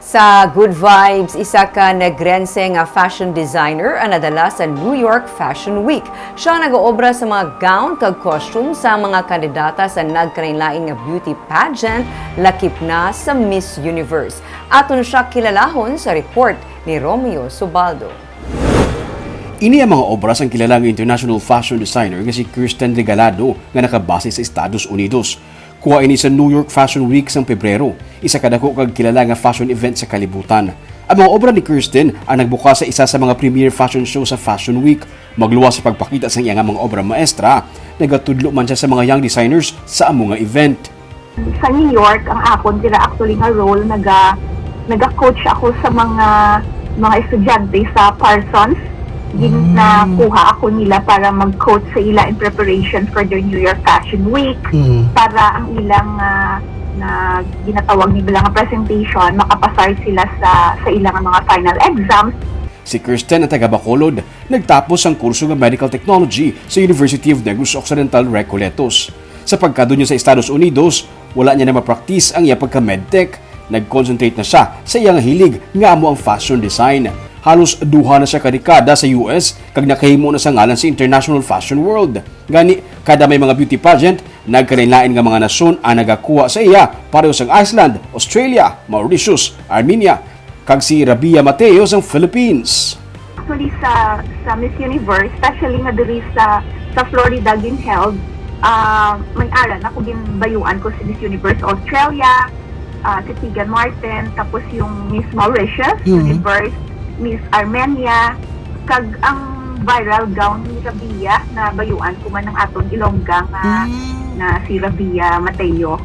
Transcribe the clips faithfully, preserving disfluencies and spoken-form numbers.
Sa Good Vibes, isa ka Negrense nga fashion designer ang nadala sa New York Fashion Week. Siya ang nag-oobra sa mga gown kag costume sa mga kandidata sa nagkalain-lain nga beauty pageant lakip na sa Miss Universe. Aton siya kilalahon sa report ni Romeo Subaldo. Ini ang mga obra sang kilala nga international fashion designer nga si Kirsten Regalado nga nakabase sa Estados Unidos. Kuha ini sa New York Fashion Week sang Pebrero, isa ka dako kag kilala nga fashion event sa kalibutan. Ang mga obra ni Kirsten ang nagbukas sa isa sa mga premier fashion show sa Fashion Week. Magluwas sa pagpakita sa iya nga mga obra maestra, nagatudlo man siya sa mga young designers sa amo nga event. Sa New York, ang akon dira actually nga role, naga naga-coach ako sa mga mga estudyante sa Parsons. Ginakuha ako nila para mag-coach sa ila in preparation for their New York Fashion Week, Mm. para ang ilang, ah, na ginatawag nila nga presentation, makapasar sila sa sa ilang mga final exams. Si Kirsten ang taga Bacolod, nagtapos sang kurso nga Medical Technology sa University of Negros Occidental, Recoletos. Sa pagkadto niya sa Estados Unidos, wala niya na mapraktis ang iya pagka-medtech. Nag-concentrate na siya sa iya nga hilig nga amo ang fashion design. Halos duha na siya ka dekada sa U S kag nakahimo na sa ngalan sa international fashion world. Gani, kada may mga beauty pageant, nagkalain-lain nga mga nasyon ang nagakuha sa iya, pareho sang Iceland, Australia, Mauritius, Armenia, kag si Rabia Mateo sang Philippines. Actually, sa sa Miss Universe, especially nga diri sa sa Florida ginheld, ah, may ara na ko, ginbayuan ko si Miss Universe Australia, ah, si Tegan Martin, tapos yung Miss Mauritius Mhm. Universe, Miss Armenia, kag ang viral gown ni Rabia, nabayuan ko man ang aton Ilongga nga, Mm. nga si Rabia Mateo.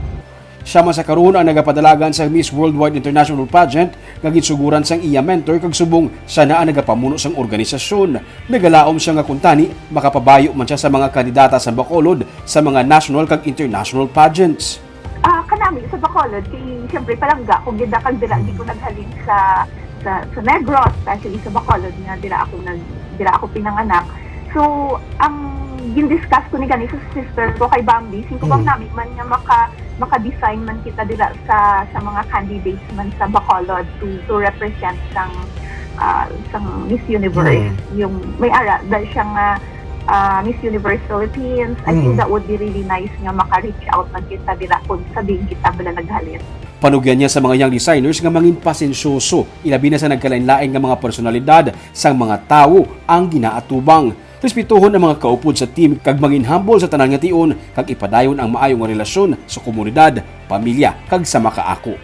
Siya man sa karon ang nagapadalagan sa Miss Worldwide International Pageant nga ginsuguran sang iya mentor kag subong siya na ang nagapamuno sang organisasyon. Nagalaom siya nga kuntani makapabayo man siya sa mga kandidata sa Bacolod sa mga national kag international pageants. Ah, kanami sa Bacolod, kay siyempre palangga ko gid, kag dira gid ko naghalin sa, sa, sa Negros, especially sa Bacolod nga dira ako nag-, dira ako pinanganak. So, ang gin-discuss ko ni gani sa sister ko kay Bambi, singko bang Mm. nami man nga maka-, maka-design man kita dira sa, sa mga candidates man sa Bacolod to, to represent sang, ah, sang Miss Universe. Mm. Yung may ara, dahil siya nga, ah, Miss Universe Philippines, I think Mm. that would be really nice nga maka-reach out man kita dira kung sa diin kita bala naghalin. Panugyan niya sa mga young designers nga mangin pasensyoso, ilabi na sa nagkalain-lain nga mga personalidad sang mga tawo ang ginaatubang. Respetuhon ang mga kaupod sa team kag mangin humble sa tanan nga tion kag ipadayon ang maayo nga relasyon sa komunidad, pamilya, kag sa makaako.